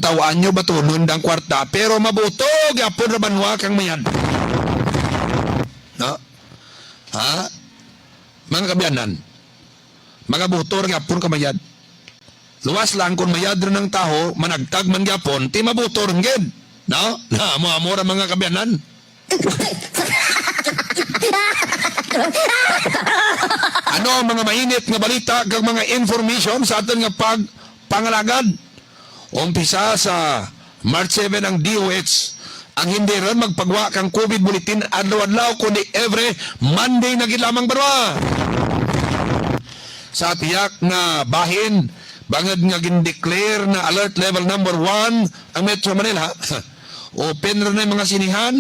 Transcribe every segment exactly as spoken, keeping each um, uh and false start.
taw-an nyo batonon dang kwarta, pero maboto gihapon ra banwa kang mayad. No? Ha? Mga kaabyanan, magaboto ra gihapon kang mayad. Luwas lang kon mayad run ang tawo, managtag man gihapon, ti maboto run gid. No? Na, amo-amo ra mga kaabyanan. Ano ang mga mainit nga balita kag mga information sa atun nga pagpangalagad? Umpisa sa March seven ang D O H. Ang hindi run magpagwa kang COVID bulletin adlaw-adlaw, kundi every Monday na gid lamang, banwa. Sa tiyak nga bahin, bangud nga gin-declare na alert level number one ang Metro Manila, open run ang mga sinihan.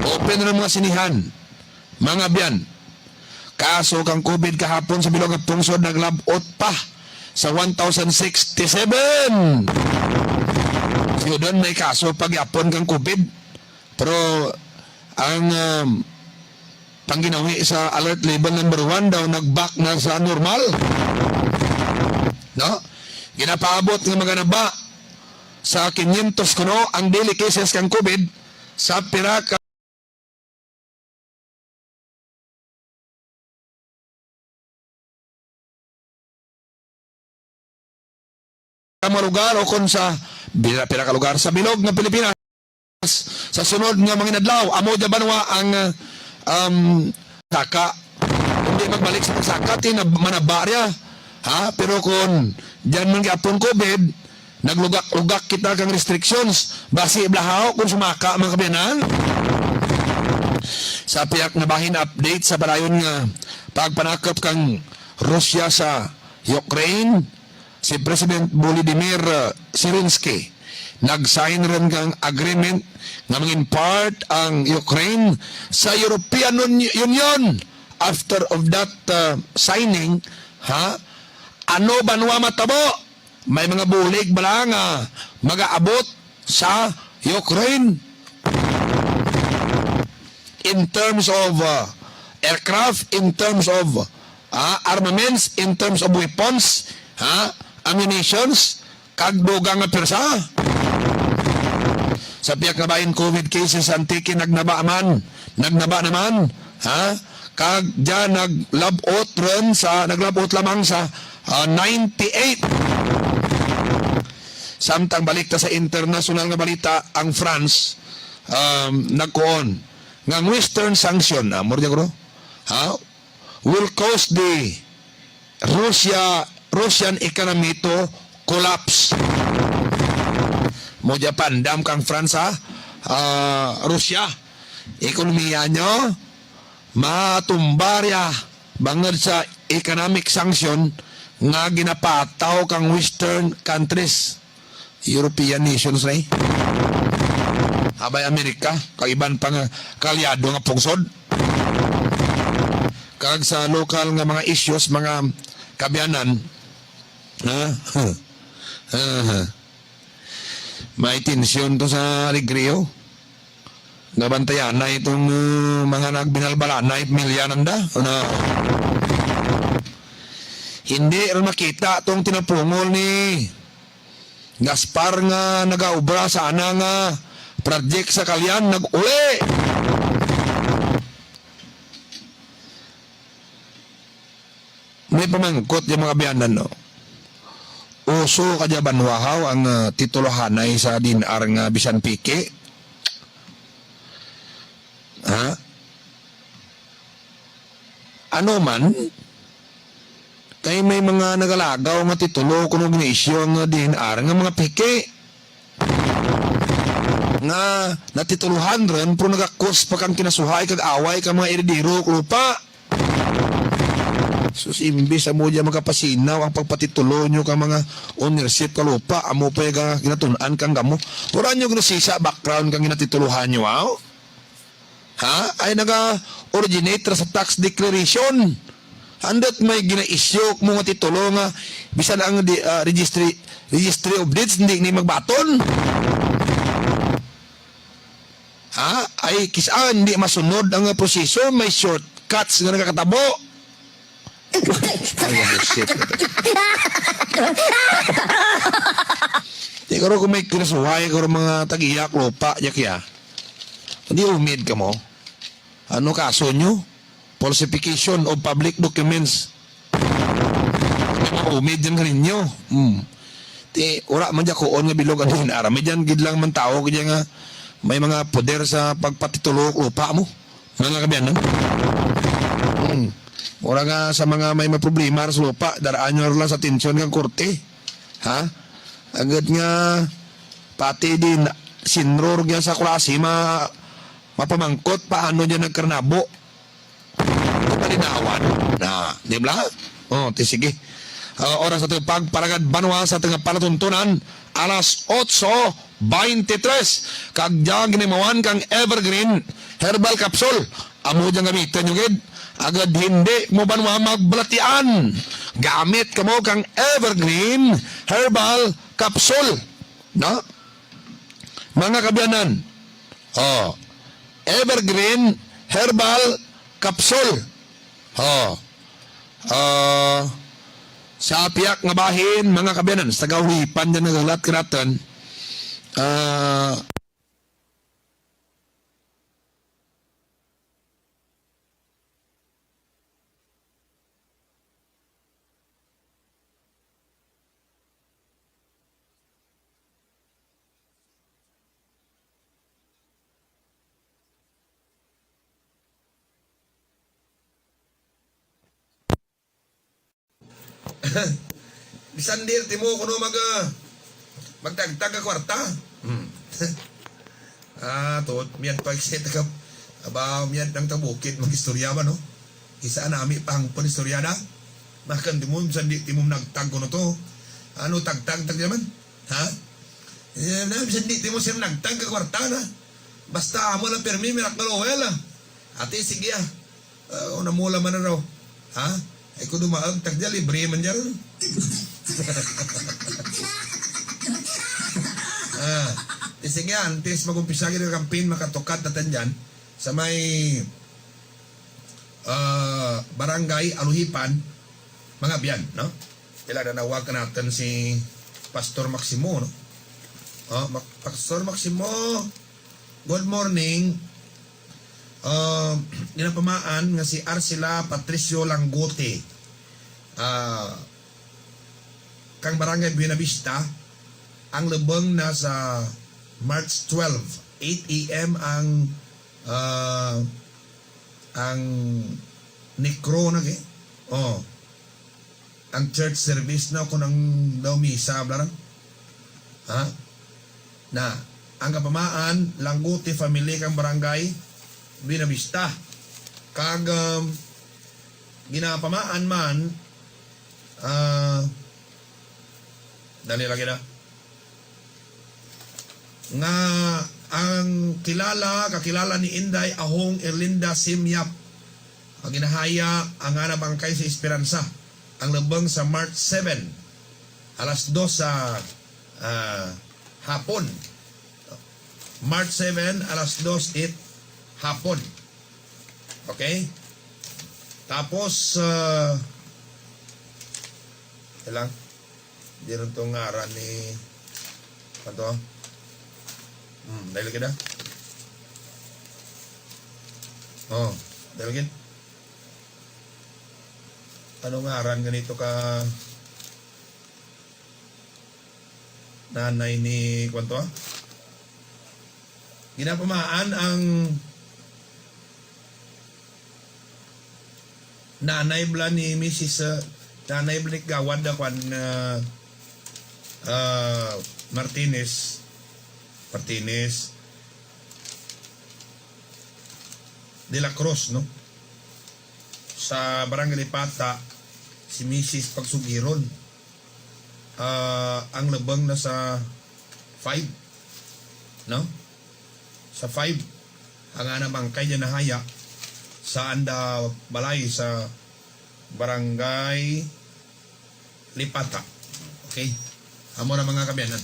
Open run ang mga sinihan. Mga abyan, kaso kang COVID kahapon sa bilog nga pungsod naglab-ot pa sa one thousand sixty-seven. Siyudon may kaso pa gihapon kang COVID. Pero ang, um, pangginawi sa alert level number one daw nag-back na sa normal. No? Ginapaabot nga maganaba sa kinyentos kuno ang daily cases kang COVID sa pira ka mga lugar o kon sa pira, pira ka lugar sa bilog nga Pilipinas. Sa sunod nga mga inadlaw, amo dya banwa ang, um, saka. Kon di magbalik sa pagsaka, ti na, manaba rya. Ha? Pero kon dyan man gihapon COVID, naglugak-lugak kita kang restrictions. Basi blahaw kon sumaka, mga kaabyanan. Sa pihak nga bahin, update sa padayon nga pagpanakup kang Russia sa Ukraine, si President Volodymyr, uh, Zelensky nag-sign run kang agreement nga mangin part ang Ukraine sa European Un-, Union. After of that, uh, signing, ha, ano banwa matabo? May mga bulig bala nga magaabot sa Ukraine in terms of, uh, aircraft, in terms of, uh, armaments, in terms of weapons, ha, ammunitions, kag dugang nga pwersa. Sa pihak nga bahin, COVID cases sa Antique nagnaba man, nagnaba na man, ha? Kag dya naglab-ot run sa, naglab-ot lamang sa, ah, ninety-eight. Samtang balik ta sa internasyonal nga balita, ang France, um, nagkuon nga ang Western sanction, ah, amo run dya kuno, ha? Will cause the Russia, Russian economy to collapse. Amo dya paandam kang France, ah, Russia. Ekonomiya nyo, matumba rya bangud sa economic sanction nga ginapataw kang Western countries. European nations na, eh. Abay Amerika, kag iban pa nga kaalyado nga pungsod. Kag sa lokal nga mga issues, mga kaabyanan, ha? Aha. May tensyon to sa Alegria. Nabantayan na itong, uh, mga nagbinalbalanay, pamilya nanda. Ano? Hindi run makita tong tinapungol ni Gaspar nga nagaobra sa ana nga project sa Calian, nag-uli. May pamangkot dya mga kaabyanan, no? Uso kadya banwa haw ang, ah, titulohanay sa DENR nga bisan peke? Ha? Ano man, kay may mga nagalagaw nga titulo kuno gina-issue ang DENR nga mga peke. Nga natitulohan run, pero naga-cause pa kang kinasuhay kag away kang mga eredero kang lupa. Sus, imbis amo dya magkapasinaw ang pagpatitulo nyo kang mga ownership kang lupa, amo pa dya ginatun-an kang kamo. Wara nyo ginusisa background kang ginatitulohan nyo, aw? Ha? Ay naga-originate ra sa tax declaration. Andut may gina-issue mo nga titulo nga bisan ang di-, ah, registry, registry of deeds, indi ni magbaton. Ha? Ay, kis-a indi masunod ang proseso, may shortcuts nga nagakatabo. Ay, ang shit. Karo kon may kinasuway karo mga tag-iya ka lupa dya kaya. Indi umid kamo. Ano kaso nyo? Falsification of public documents. Umid dyan kaninyo. Hmm. Ti, wara man dya kuon nga bilog ano yun. Ara, may dyan gid lang man tawo gid nga may mga poder sa pagpatitulo ka lupa mo. Mga kaabyanan. Hmm. Wara nga sa mga may, may problema sa lupa, dar-an nyo lang sa atensyon kang korte. Ha? Agud nga pati din sinror dyan sa klase ma-, mapamangkot paano dyan nagkaranabo. Malinawan. Na, di bala? O, ti sige. Ah, oras sa atun pagparagad banwa sa atun palatuntunan, alas otso baynte tres. Kag dya ginaimawan kang Evergreen Herbal Capsule. Amo dyan gamitun nyo gid. Agud indi mo banwa magbalatian. Gamit kamo kang Evergreen Herbal Capsule. No? Mga kaabyanan. O. Evergreen Herbal Capsule. O. Ah, sa pihak nga bahin, mga kaabyanan, sa taga-Ulipan dyan naghulat kanatun. Ah, Bisan indi timo kuno mag-, ah, magtagtag ka kwarta. Hmm. Ah, tuod, mayad pa kis-a taga, aba, mayad ang taga-bukid mag-istorya ba, no? Kis-a nami pa hangpun istorya da. Makan timo, bisan indi timo nagtag kuno to. Ano, tagtag, tagtag naman? Ha? Eh, na, bisan indi timo sir nagtag ka kwarta na. Basta amo lang pirmi, mirak nga lowel, ah. Ati, sige, ah. Ah, una mo lang man raw. Ha? Ay ko dumaag, tagdya, libre man dyan. Ah, ti sige, antes mag-umpisa kita ka campaign, makatukad na tana dyan. Sa may, ah, Barangay Aluhipan, mga abyan, no? Ti nanawag kanatun si Pastor Maximo, no? O, Mac-, Pastor Maximo, good morning. Ah, ginapamaan nga si Arcela Patricio Langote, ah, kang Barangay Buenavista, ang lubung na sa March twelve, eight A M ang, ah, ang necro na kay. O. Ang church service na kon ang daw misa, bala run. Ha? Na, ang kapamaan, Langote family kang Barangay Buenavista. Kag, um, ginapamaan man, ah, dali lagi na. Nga ang kilala, kakilala ni Inday Ahong Erlinda Sim Yap. Ang ginahaya ang ana bangkay sa Esperanza. Ang lubung sa March seven, alas dos sa, ah, hapon. March seven, alas dos it hapon. Okay? Tapos, ah, ilang Indi run to ngaran ni, ano to? Hmm, dali lagi da. O, dali lagi. Ano ngaran kanito ka nanay ni, kwan to, ah? Ginapamaan ang nanay bala ni Misis, ah, nanay bala ni Kagawad, ah, kwan, ah, ah, Martinez, Martinez de la Cruz, no? Sa Barangay Lipata, si Misis Pagsugiron. Ah, ang lubung na sa five, no? Sa five, ang ana bangkay dya nahaya sa anda balay sa Barangay Lipata. Okay? Amo ra, mga kaabyanan.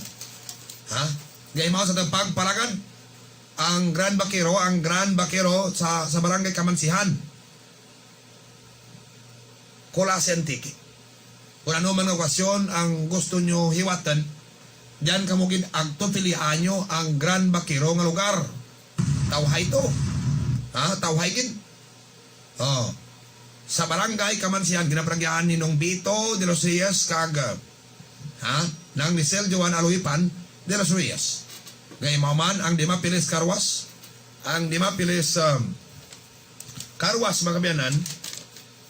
Ha? Gaimaw sa atun pagpalakad, ang Grand Vaquero, ang Grand Vaquero sa, sa Barangay Kamansihan. Culasi, Antique. Kon ano man nga okasyon ang gusto nyo hiwatun, Dyan kamo gid agto, pilian nyo ang Grand Vaquero nga lugar. Tawhay to. Ha? Tawhay gid. Oh. Sa Barangay Camancijan, ginapanagyahan ni Nong Vito de los Reyes kag, ha? Nang Michelle Joan Aloipan de los Reyes. Gaimaw man ang Dimapilis Car Wash. Ang Dimapilis, um, Car Wash, mga kaabyanan,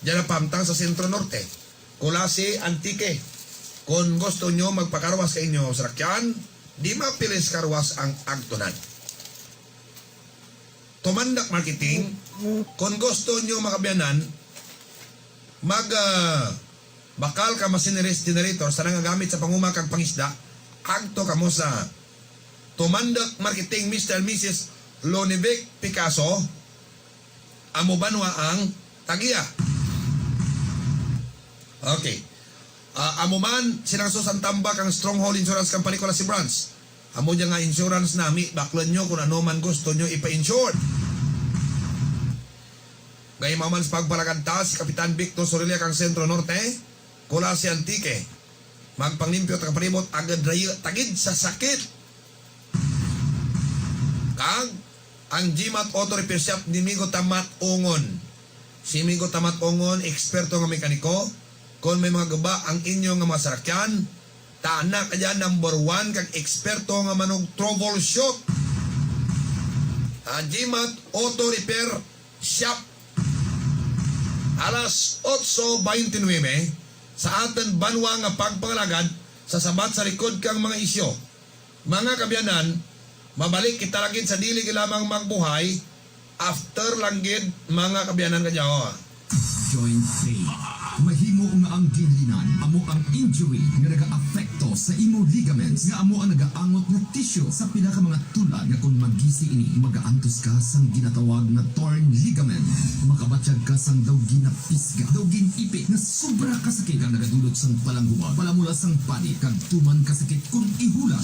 dyan na pamtang sa Centro Norte, Culasi, Antique. Kon gusto nyo magpa-car wash ka inyo sarakyan, Dimapilis Car Wash ang agtunan. Tumandak Marketing, kon gusto nyo, mga kaabyanan, mag, ah, bakal ka machineries, generator, sa nagagamit sa panguma kag pangisda, agto kamo sa Tumandak Marketing, Mister and Missus Lonivic Picasso, amo banwa ang tag-iya. Okay. Ah, amo man, sinang Susan Tambak ang Stronghold Insurance Company, Culasi Branch. Amo dya nga insurance nami, baklun nyo kon ano man gusto nyo ipa-insure. Gaimaw man sa pagpalakad ta, si Kapitan Victor Sorilla kang Centro Norte, Culasi, Antique. Magpanglimpyo ta ka palibot, agud rayu ta gid sa sakit. Kag ang G-Mat Auto Repair Shop ni Migo Tamat Ongon. Si Migo Tamat Ongon, eksperto nga mekaniko. Kon may mga guba ang inyo nga mga sarakyan, tana ka dyan, number one kag eksperto nga manug-troubleshoot. Ang G-Mat Auto Repair Shop. Alas otso baynte nuwebe, sa atun banwa nga pagpangalagad sa sabat sa likod kang mga isyu. Mga kaabyanan, mabalik kita run gid sa dili gid lamang magbuhay, after lang gid, mga kaabyanan, kadya. Joint pain. Mahimo nga ang ginlinan amo ang injury nga nagaapekto sa imo ligaments, nga amo ang nagaangot nga tissue sa pila ka mga tulad nga kon magisi ini, magaantos ka sang ginatawag nga torn ligament. Makabatyag ka sang daw ginapisga, daw gin-ipit, nga sobra kasakit kag nagadulot sang palanghubag, palamula sang panit, kag tuman kasakit kon ihulat.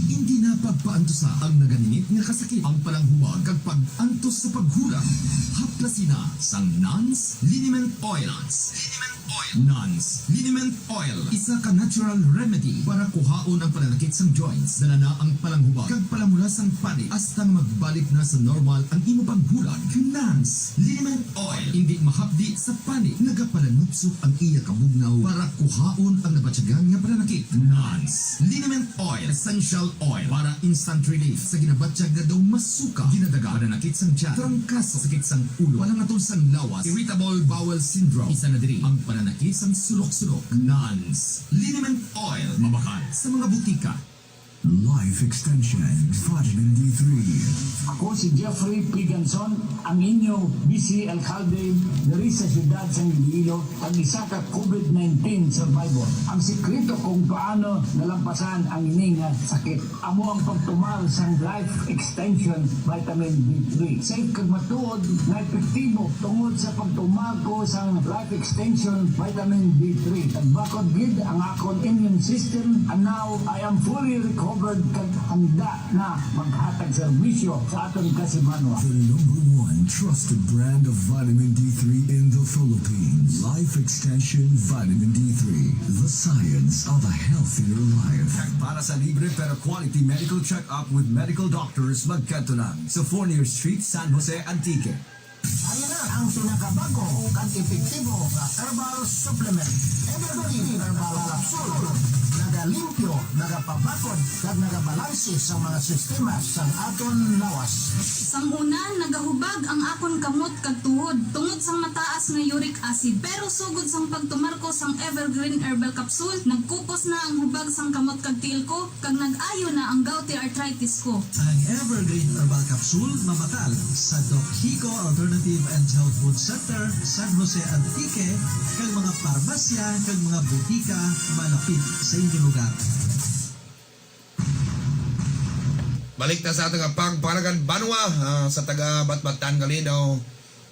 Indi na pagpaantusa ang naganingit nga kasakit, ang palanghubag kag pag-antos sa paghulat. Haplasi na sang Nans Liniment Oil. Nans Liniment Oil. Nans Liniment Oil, isa ka natural remedy para kuhaon ang pananakit sang joints. Dala na ang palanghubag kag palamula sang panit hasta nga magbalik na sa normal ang imo panghulat. Nans Liniment Oil, indi mahapdi sa panit, nagapalanupsop ang iya kabugnaw para kuhaon ang nabatyagan nga pananakit. Nans Liniment Oil, essential oil para instant relief sa ginabatyag nga daw masuka, ginadaga, pananakit sang tiyan, trangkaso, sakit sang ulo, palangatol sang lawas, irritable bowel syndrome. Isa na diri ang pananakit sang sulok-sulok. Nans Liniment Oil, mabakal sa mga butika. Life Extension Vitamin D three. Ako si Jeffrey Piganson, ang inyo vice alkalde diri sa siyudad sang Iloilo, kag isa ka COVID nineteen survivor. Ang sikreto kung paano nalampasan ang ini nga sakit amo ang pagtumar sang Life Extension Vitamin D three. Safe kag matuod nga epektibo tungod sa pagtumar ko sang Life Extension Vitamin D three. Nagbakod gid ang akon immune system, and now I am fully recovered kag handa na maghatag serbisyo sa aton kasimanwa. The number one trusted brand of vitamin D three in the Philippines. Life Extension Vitamin D three. The science of a healthier life. Kag para sa libre pero quality medical check-up with medical doctors, magkadto lang sa Fournier Street, San Jose, Antique. Ania na ang pinakabag-o kag epektibo nga herbal supplement, Evergreen Herbal Capsule. Nagalimpyo, nagapabakod, kag nagabalanse sa mga sistema sang aton lawas. Sang una, nagahubag ang akon kamot kag tuhod tungod sang mataas nga uric acid. Pero sugod sang pagtumar ko sang Evergreen Herbal Capsule, nagkupos na ang hubag sang kamot kag tiil ko, kag nag-ayo na ang gouty arthritis ko. Ang Evergreen Herbal Capsule mabakal sa Doc Kiko Alternative and Health Food Center, San Jose, Antique, kag mga parmasya kag mga butika malapit sa inyo lugar. Balik ta sa atun nga pagpangalagad banwa, ah, sa taga Batbatan gali daw,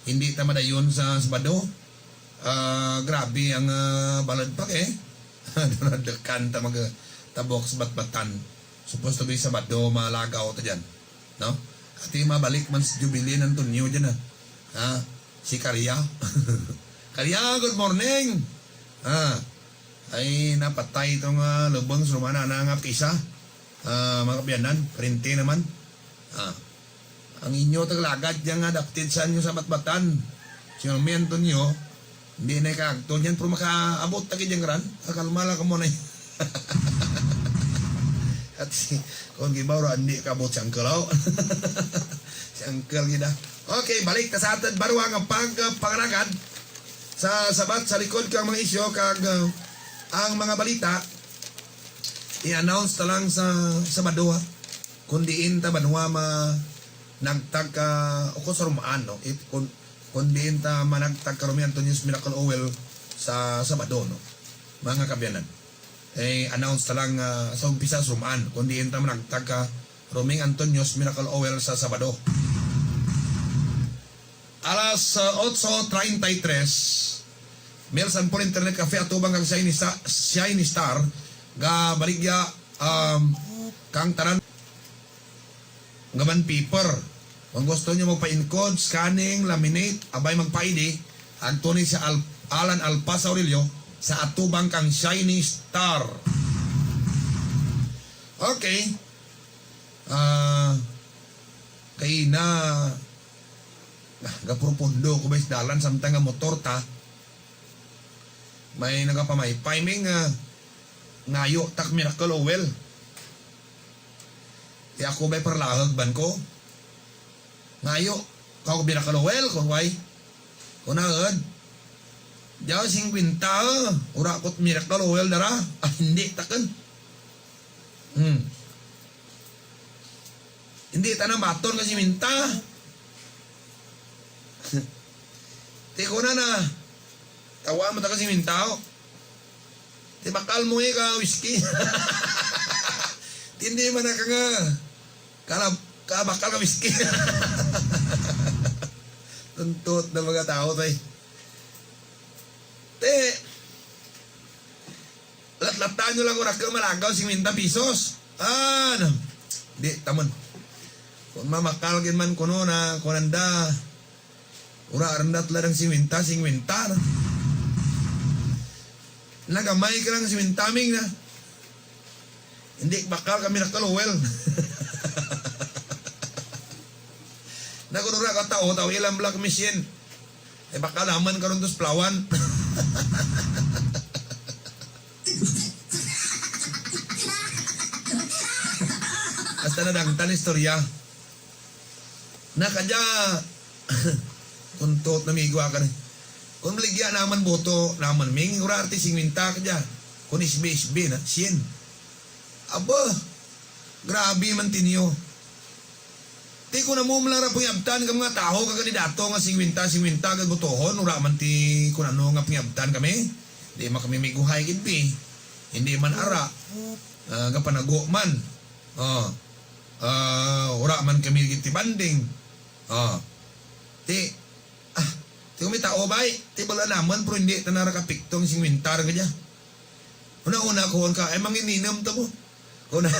indi ta madayon sa Sabado. Ah, grabe ang, ah, balud pa kay. Dala-dala ka ta magtabok sa Batbatan. Supposed to be Sabado, malagaw ta dyan. No? Ati mabalik man si Jubilin Antonio dyan, ah. Ha? Si Karya. Karya, good morning. Ha? Ay, napatay tong, ah, lubong sa rumana, nangap kisa. Ah, mga kaabyanan, parente naman. Ah, ang inyo tagalagad dyan nga adapted sa inyo sa Batbatan. Si Romy Antonio, indi na kaagto dyan, pero makaabot ta gid dyan ngaran. Kakalma lang kamo na. At si, kon gibaw ra, indi kaabot si Uncle, oh. Si Uncle gid, ah. Okay, balik ta sa atun barwa nga pagpangalagad sa Sabat sa likod kang mga isyu kag, ah, ang mga balita. I-announce ta lang sa Sabado, ha. Kon diin ta banwa managtag ka, o kon sa Romaan, no? If, kon, kon diin ta managtag ka Romy Antonio's Miracle Oil sa Sabado, no? Mga kaabyanan. Eh, announce ta lang, ah, sa umpisa sa Romaan. Kon diin ta managtag ka Romy Antonio's Miracle Oil sa Sabado. Alas, ah, otso treinta y tres, Mel San Paul Internet Cafe, atubang kang Shiny Sa-, Shiny Star, gabaligya, um, kang tanan nga bond paper. Kon gusto nyo magpa-encode, scanning, laminate, abay magpa-I D, agto ni si Al-, Alan Alpasa Aurelio sa atubang kang Shiny Star. Okay. Ah, kaina, ah, gapropondo ko bay sa dalan samtang nga motor ta. May nagapamaypay, Ming, ah, ngayo ta ka Miracle Oil. Ti ako bay paralahug ban ko. Ngayo kaw ka Miracle Oil, kon way. Kon aad. Dya singkwenta, eh. Wara ko Miracle Oil dara. Ah, indi takun. Hmm. Indi tana baton ka singkwenta. Ti kon ana, tawaan mo ta ka singkwenta, o. Ti bakal mo, eh, ka whisky. Ti indi man na ka nga, kala-, kabakal ka whisky. Tuntut na mga tao, tay. Ti, lat-latan nyo lang kon ako malagaw singkwenta pisos. Ano? Di, tamun. Kon mamakal gid man kuno na, kon anda, wara run da tulad ang singkwenta, singkwenta na. Nagamay ka lang singkwenta, Ming, na. Indi bakal ka Miracle Oil. Na kon wara ka tao, tao ilang black machine. Eh, bakal namun karon to sa Palawan. Hasta nadangtan istorya. Na kadya, tuntut na migo akun, eh. Kon baligya namun boto, namun, Ming, wara ti singkwenta kadya. Kon isbi, isbi na, syen. Aba, grabe man ti ninyo. Ti kon amo man lang ra pangiabtan ka mga tawo ka kandidato nga singkwenta, singkwenta gid botohon, wara man ti kon ano nga pangiabtan kami. Di man kami miguhay gid ti. Indi man ara. Ah, gapanago man. Ah. Ah, wara man kami gid ti banding. Ah. Ti, ah, ti kon may tao bay, ti bal-an namun, pero indi tana ra kaapekto ang singkwenta ra kadya. Una-una, kuon ka, ay, mangininum ta mo. Kuon na,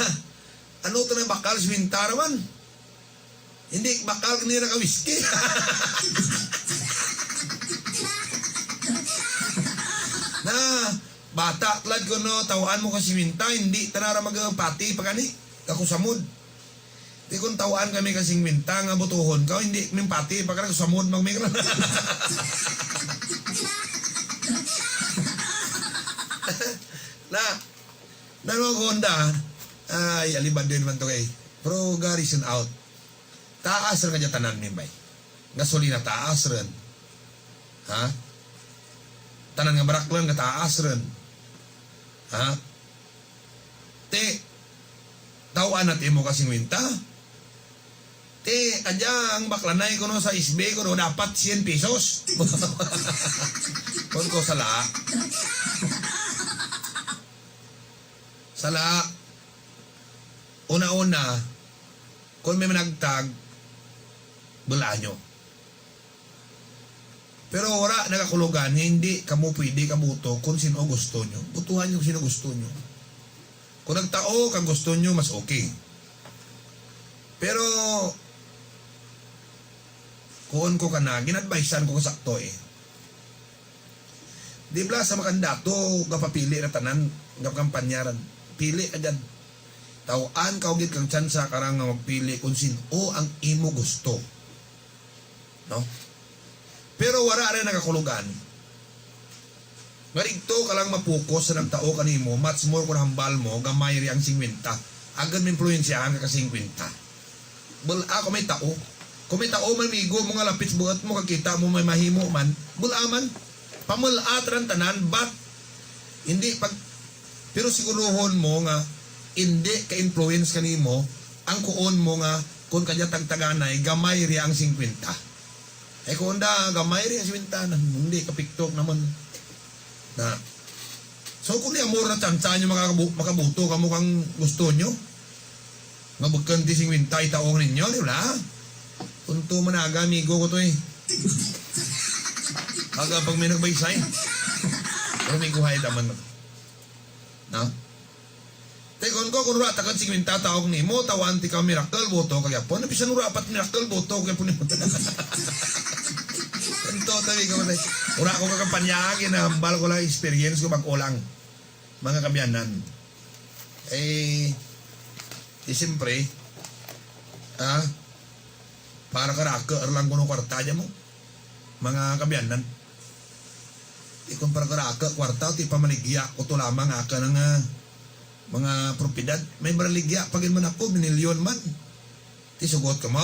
ano tana bakal singkwenta ra man? Indi bakal kanira ka whisky. Na, bata tulad kuno, tawaan mo ka singkwenta, indi tana ra magpati pa gani, kakusamod. Ti kon tawaan kami ka singkwenta nga botohon kaw, indi kami mapati, pagka nagsamod man kami. Na, na, no, Honda, ay, alibadun man to kay. Pero ga-reason out. Taas run kadya tanan, Ming, bay. Gasolina taas run. Ha? Tanan nga baraklan gataas run. Ha? Ti, tawaan na ti imo ka singkwenta. Ti, kadya ang baklanay kuno sa S B kuno dapat syen pisos. Kon ko sala. Sala. Una-una, kon may managtag, bul-an nyo. Pero wara na kakulugan, indi kamo pwede kaboto kon sin-o gusto nyo. Botohan nyo sin-o gusto nyo. Kon nagtao kang gusto nyo, mas okay. Pero, kuon ko kana, gin-advisean ko kasakto, eh. Di bala sa makandidato, gapapili ra tanan, gapakampanya ran. Pili ka dyan. Taw-an kaw gid kang tsansa kara nga magpili kon sin-o ang imo gusto. No? Pero wara rin nagakulog ani. Nga digto ka lang ma-focus sa nagtao kanimo, much more kon hambal mo, gamay ria ang singkwenta. Agud maimpluwensyahan ka ka singkwenta. Bul-a kon may tao. Kon may tao man, amigo mo nga lapit sa buut mo, kakita mo may mahimo man, bul-a man. Pamul-a tanan-tanan, but indi pag-, pero siguruhon mo nga indi ka-influence kanimo ang kuon mo nga kon kadya tagtaganay, gamay ria ang singkwenta. Ay, kon da, gamay ria ang singkwenta na, indi ka piktok naman. Na. So, kon di amo ra tsansa nyo makabu-, makaboto kamo kang gusto nyo. Nga bukun ti singkwenta itaong ninyo, di bala? Punto man aga, amigo ko to, eh. Aga pag may nagbaysay. Pero amigohay taman. Na? Ti kon ko, kon wara takun singkwenta taong nimo, taw-an ti ka Miracle, boto ka gihapon. Bisan wara pa ti Miracle, boto ka gihapon nimo. Punto, tabi ko, tay. Wara ko kakampanya, ginahambal ko lang experience ko, bag-o lang. Mga kaabyanan. Eh, di siyempre, ah, para karaku ra lang kuno kwarta dya mo. Mga kaabyanan. Di kon para karaku kwarta, ti pamaligya ko to lamang akun nga, ah, mga propiedad. May maligya pa gid man ako, minilyon man. Ti sugot kamo?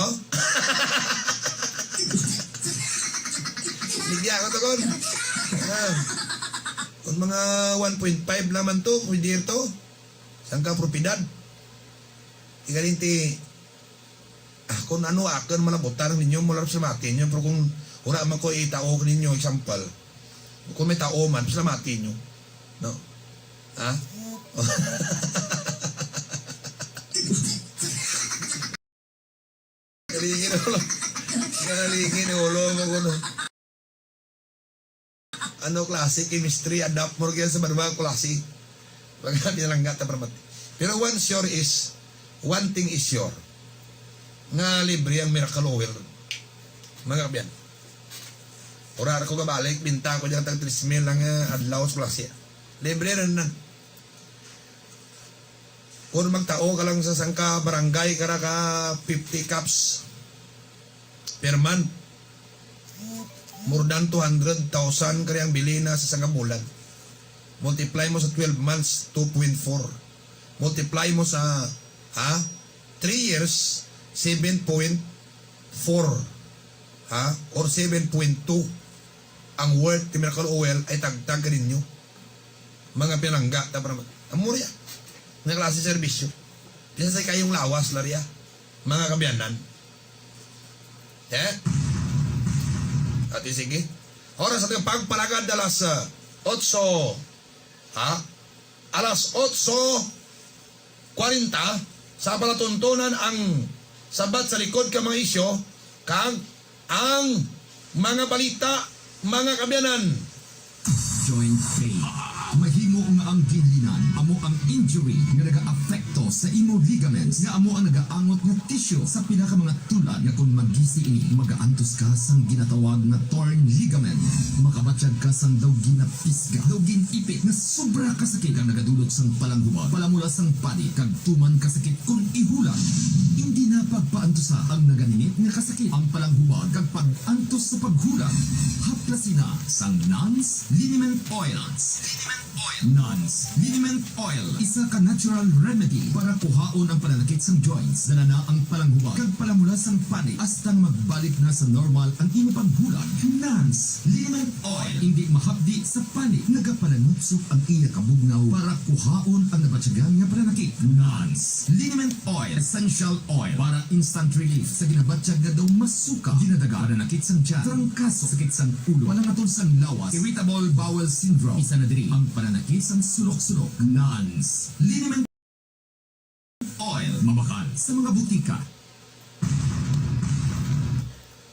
Ligya ko to kon. Ah. Kon mga one point five lang man to, pwede to. Sangka propiedad. Ti galing ti, ah, kon ano akun malabutan ninyo, mula pasalamati nyo, pero kon wara man ko itao ninyo, example. Kon may tao man, pasalamati nyo. No? Ha? Nalingin ulo. Nalingin ulo mo kuno. Ano klase chemistry, adapt mo rin sa banwa klase. Mga pinalangga ta para mati. Pero one sure is, one thing is sure. Nga libre ang Miracle Oil. Mga kaabyan. Wara ra ko gabalik, binta ko dyan tag tres mil lang, eh, adlaw sa klase. Libre ra nan. Kon magtao ka lang sa sangka barangay kara ka fifty cups per month, more than two hundred thousand kara ang bili na sa sangka bulan. Multiply mo sa twelve months, two point four. Multiply mo sa, ha? Three years, seven point four. Ha? Or seven point two. Ang worth ti Miracle Oil ay tagtag kaninyo. Mga pinalangga ta para ma-, amo ria. Nga klase serbisyo. Bisan sa kayong lawas la ria. Mga kaabyanan. Eh? Ati sige. Oras sa pagpalagad alas, ah, otso. Ha? Alas otso kwarenta, sa palatuntunan ang sabat sa likod ka mga isyu, kag ang mga balita, mga kaabyanan. Joint pain. Mahimo nga ang ginlinan amo ang injury nga nagaapekto sa imo ligaments, nga amo ang nagaangot nga tissue sa pila ka mga tulad nga kon magisi ini, magaantos ka sang ginatawag nga torn ligament. Makabatyag ka sang daw ginapisga, daw gin-ipit nga sobra kasakit kag nagadulot sang palanghubag, palamula sang panit, kag tuman kasakit kon ihulat. Indi na pagpaantusa ang naganinit nga kasakit, ang palanghubag, kag pag-antos sa paghulat. Haplasi na sang Nans Liniment Oil. Nans Liniment Oil, isa ka natural remedy para kuhaon ang pananakit sang joints. Dala na ang palanghubag kag palamula sang panit hasta nga magbalik na sa normal ang imo paghulat. Nans Liniment Oil, indi mahapdi sa panit, nagapalanupsop ang iya kabugnaw para kuhaon ang nabatyagan nga pananakit. Nans Liniment Oil, essential oil para instant relief sa ginabatyag nga daw masuka, ginadaga, pananakit sang tiyan, trangkaso, sakit sang ulo, palangaton sang lawas, irritable bowel syndrome. Isa na diri ang pananakit sang sulok-sulok. Nans Liniment Oil, mabakal sa mga butika.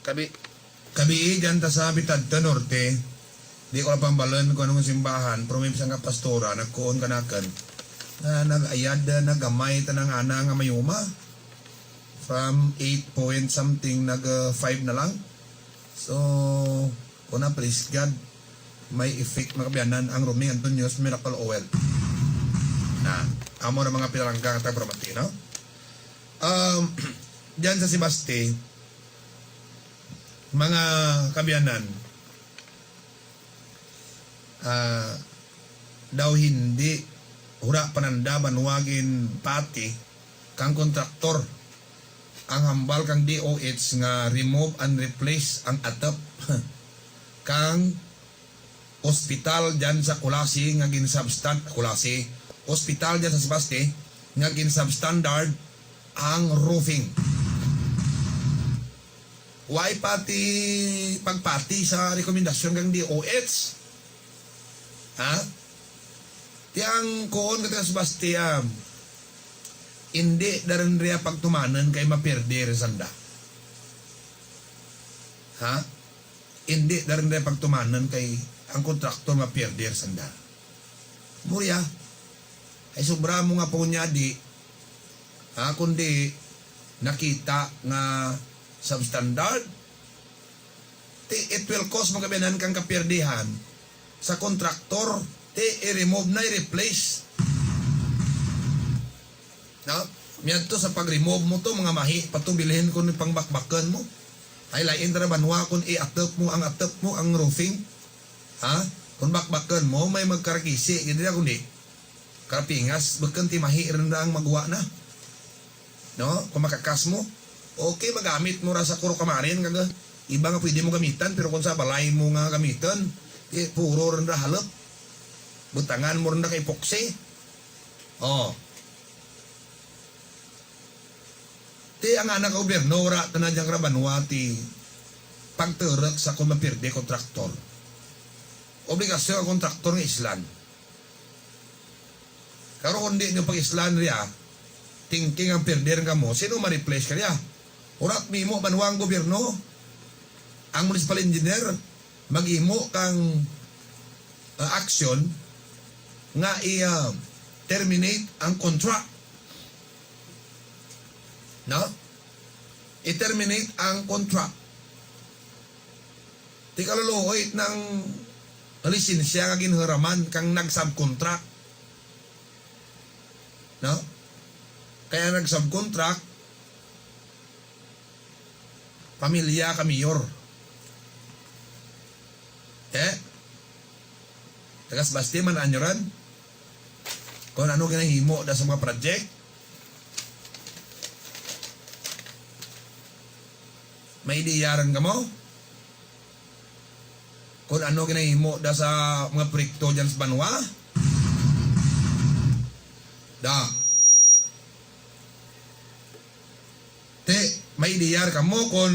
Kabi-, kabii dyan ta sa Bitadto Norte, di ko lang pambalun kon anong simbahan, pero may sangka pastora, nagkuon kanakun. Na, nag-ayad, ah, nagamay tanang ana nga mayuma. From eight point something, nag, ah, five na lang. So, kuna, praise God, may effect, mga kaabyanan, ang Roming Antonio's Miracle Oil. Na. Amo ra mga pinalangga nga tagparamati, no? Um, dyan sa Sebaste, mga kaabyanan, ah, daw hindi, wara pa nanda banwa ginpati kang kontraktor. Ang hambal kang D O H nga remove and replace ang atep kang ospital dyan sa Culasi nga ginsubstan-, Culasi, ospital dyan sa Sebaste nga ginsubstandard ang roofing. Wara pa ti pagpati sa rekomendasyon kang D O H. Ha? Ti ang kuon kang taga Sebaste, ah, indi da run riya pagtumanan kay mapierde run sanda. Ha? Indi da run riya pagtumanan kay ang kontraktor mapierde run sanda. Amo riya. Hay sobra mo nga pahunyadi. Ha, kundi nakita nga substandard. Ti it will cause mga kaabyanan kang kapierdihan sa kontraktor, ti i-remove na, i-replace. No? Miadto sa pag-remove mo to, mga mahi pa to bilhin kon pangbakbakun mo. Hay lain tana banwa kon i-atep mo, ang atep mo, ang roofing. Ha? Kon bakbakun mo, may magkarakisi gid ra kundi karapingas, bukun ti mahi run ra ang maggwa na. No? Kon makakas mo, okay, magamit mo ra sa kuro kamarin, kag iba nga pwede mo gamitan, pero kon sa balay mo nga gamitan, ti puro run ra halep. Butangan mo run ra ka epoxy. O. Ti ang ana ka gobyerno, wara tana dyan kara banwa ti pagturuk sa kon mapierde kontraktor. Obligasyon ang kontraktor nga islan. Karon kon di nyo pag-islan riya, tingking ang pierde run kamo, sin-o ma-replace kariya? Wara mahimo banwa ang gobyerno, ang municipal engineer, maghimo kang, ah, aksyon nga i, ah, terminate ang contract. No? I-terminate ang contract. Ti kaluluoy tana ang lisensya nga ginhiraman kang nag-subcontract. No? Kay ang nag-subcontract, pamilya ka mayor. Eh? Taga Sebaste man-an nyo run. Kon ano ginahimo da sa mga project. May ideya run kamo? Kon ano ginahimo da sa mga proyekto dyan sa banwa? Da. Ti, may ideya run kamo kon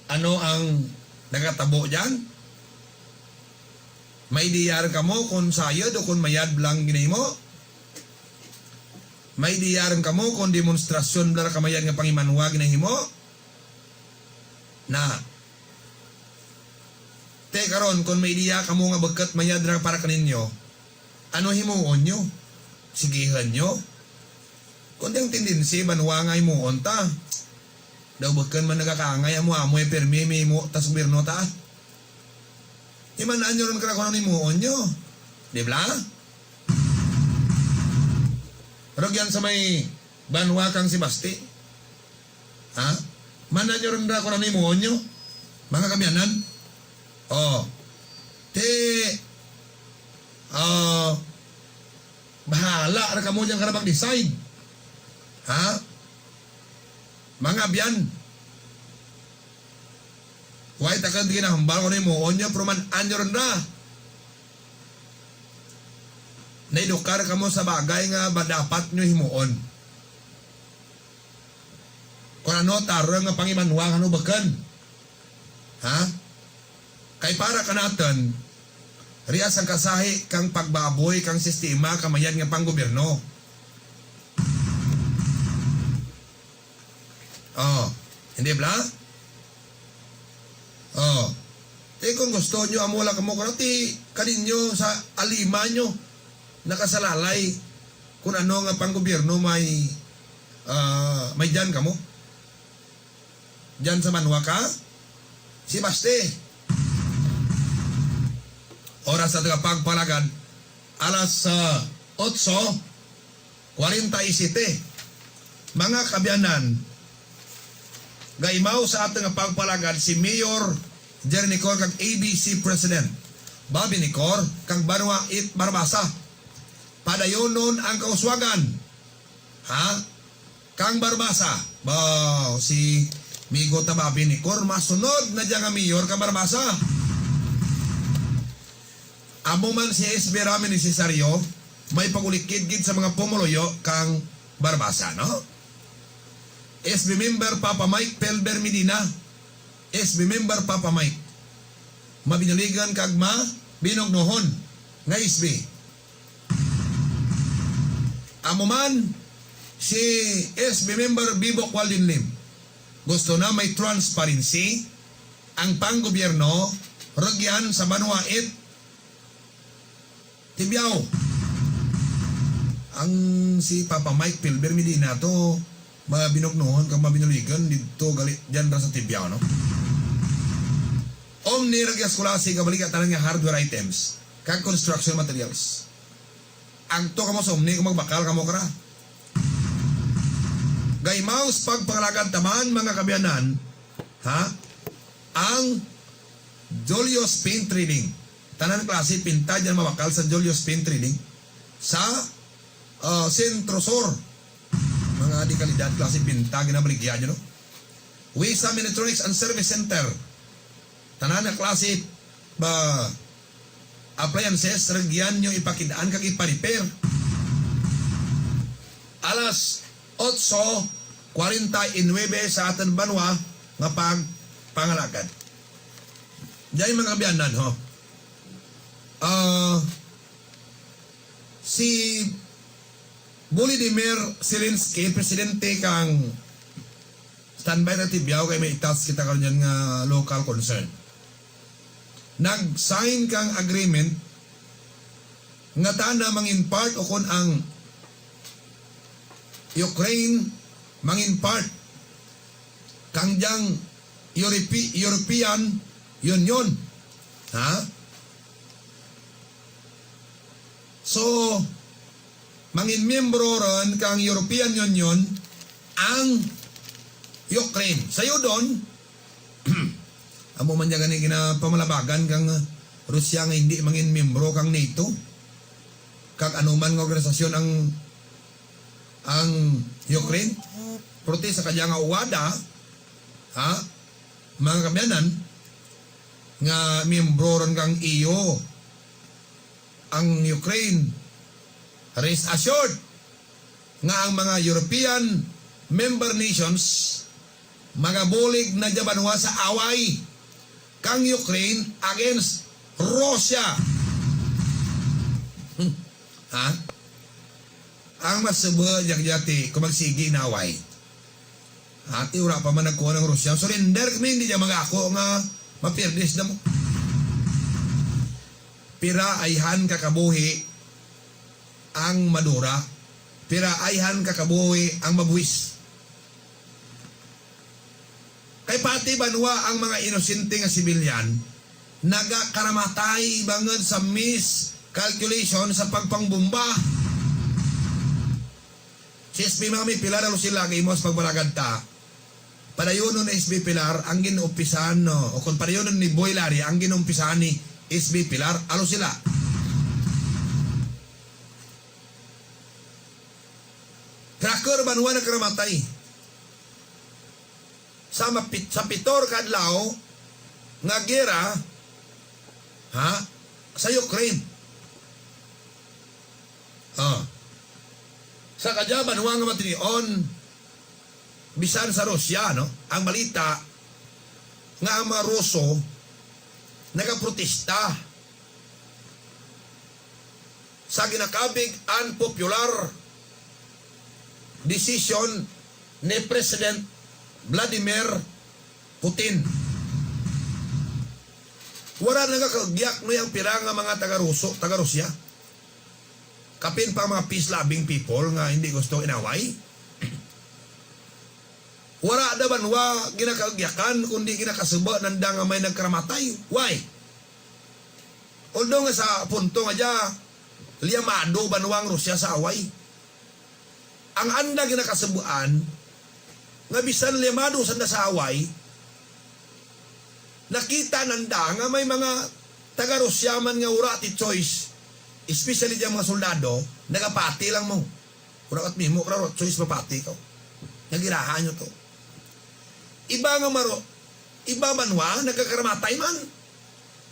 ano ang nagatabo dyan? May ideya run kamo kon sayud o kon mayad bala ang ginahimo? May ideya run kamo kon demonstrasyon bala ra ka mayad nga pangimanwa ginahimo? Na. Ti karon, kon may ideya kamo nga bukut mayad ra para kaninyo, ano himuon nyo? Sigihun nyo? Kon ti ang tendency banwa nga himuon ta. Daw bukun man nagakaangay, amo-amo pirmi mahimo ta sa gobyerno ta. Ti man-an nyo run kara kon ano himuon nyo. Di bala? Rugyan sa may banwa kang Sebaste. Ha? Man-an nyo run ra kon ano himuon nyo. Mga kaabyanan. O. Ti, ah, bahala ra kamo dyan kara mag-decide. Ha? Mga abyan. Wara takun ti ginahambal kon ano himuon nyo, pero man-an nyo run ra. Naedukar kamo sa bagay nga ba dapat nyo himuon. Kon ano tarung nga pangimanwa, kon ano bukun. Ha? Kay para kanatun, riya sangka sahi kang pagbaboy kang sistema ka mayad nga panggobyerno. O, indi bala? O. Ti kon gusto nyo, amo lang kamo kara ti kaninyo sa alima nyo nakasalalay kon ano nga panggobyerno may, ah, may dyan kamo. Dyan sa banwa ka Sebaste. Oras sa tagapagpalagad, alas, ah, otso. Kwarenta y siyete. Mga kaabyanan, gaimaw sa atun nga pagpalagad si Mayor Jerry Necor kag A B C President Bobby Necor kang Banwa Eight Barbaza. Padayunon ang kauswagan, ha, kang Barbaza. Baw, si migo ta Bobby Necor, masunod na dya nga mayor kang Barbaza. Amo man si S B Rami Necesario, may pag-ulikid gid sa mga pumuluyo kang Barbaza, no? S B member Papa Mike Pelber Medina, S B member Papa Mike. Mabinuligan kag mabinugnohon nga S B. Amo man si S B member Bibok Walden Lim. Gusto na may transparency ang panggobyerno rugyan sa Banwa Eight Tibiao. Ang si Papa Mike Pelber Medina to, mabinugnohon kag mabinuligan didto gali dyan ra sa Tibiao, no? Omni rugya sa Culasi, gabaligya tanan nga hardware items kag construction materials. Agto kamo sa Omni kon magbakal kamo kara. Gaimaw sa pagpangalagad taman, mga kaabyanan, ha? Ang Julius Paint Trading. Tanan klase pinta dyan mabakal sa Julius Paint Trading. Sa, ah, Centro Sur. Mga de-kalidad klase pinta ginabaligya dyan, no? Wisa Electronics and Service Center. Tanan nga klase ba appliances, rugyan nyo ipakit-an kag ipa-repair. Alas otso kwarenta y nuebe sa atun banwa nga pagpangalagad. Dya, mga kaabyanan, ho. Ah, si Volodymyr Zelensky, presidente kang Standby ta Tibiao kay may i-touch kita karon dyan nga local concern. Nag-sign kang agreement nga tana mangin part ukon ang Ukraine mangin part kang dyang Europe-, European Union. Ha? So, mangin miyembro run kang European Union ang Ukraine. Sayudon, amo man dya gani ginapamalabagan kang Russia nga indi mangin miyembro kang NATO kag anuman nga organisasyon ang, ang Ukraine. Purti sa kadya nga uwada, ha, mga kaabyanan, nga miyembro run kang E U ang Ukraine. Rest assured nga ang mga European member nations magabulig na dya banwa sa away kang Ukraine against Russia. Hmm. Ha? Ang masuba dya kadya ti kon magsigi na away. Ti wara pa man nagkuon ang Russia. Surrender kami, indi dya mag-ako nga mapirdi sanda mo. Pira ayhan ka kabuhi ang madura, pira ayhan ka kabuhi ang mabuwis. Kay pati banwa ang mga inosente nga sibilyan, nagakaramatay bangud sa miscalculation sa pagpangbomba. Si S B Mami Pilar, alusa sila, gaimaw sa pagpangalagad ta. Padayunon ni S B Pilar ang gin-umpisahan, no? O kon padayunon ni Boy Larry ang gin-umpisahan ni S B Pilar, alusa sila. Cracker banwa nagkaramatay. Sa mapit-, sa pito ra ka adlaw nga gera, ha, sa Ukraine. Ah. Sa kadya banwa nga matinion, bisan sa Russia, no? Ang balita nga ang mga Ruso nagaprotesta sa ginakabig unpopular decision ni President Vladimir Putin. Wara nagakaugyak, no, ang pira nga mga taga-Ruso, taga-Russia. Kapin pa ang mga peace-loving people nga indi gusto inaway. Wara da banwa ginakaugyakan, kundi ginakasuba nanda nga may nagkaramatay. Why? Although nga sa punto nga dya, llamado banwa ang Russia sa away. Ang anda ginakasubuan, nga bisan llamado sanda sa away, nakita nanda nga may mga taga-Rusya man nga wara ti choice, especially dyang mga soldado, nagapati lang mo. Wara kat mimo kara choice mapati kaw. Nga giraha nyo to. Iba nga maro, iba banwa, nagakaramatay man.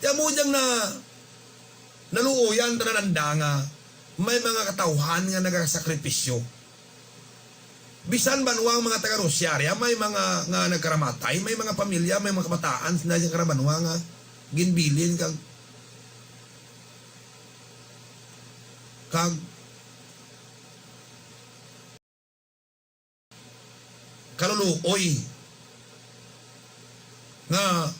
Ti amo dyang na, naluoyan tana nanda nga may mga katawhan nga nagasakripisyo. Bisan banwa ang mga taga-Rusya, ria may mga nga nagkaramatay, may mga pamilya, may mga kabataan, sanda dyang kara banwa nga ginbilin kag, kag kaluluoy nga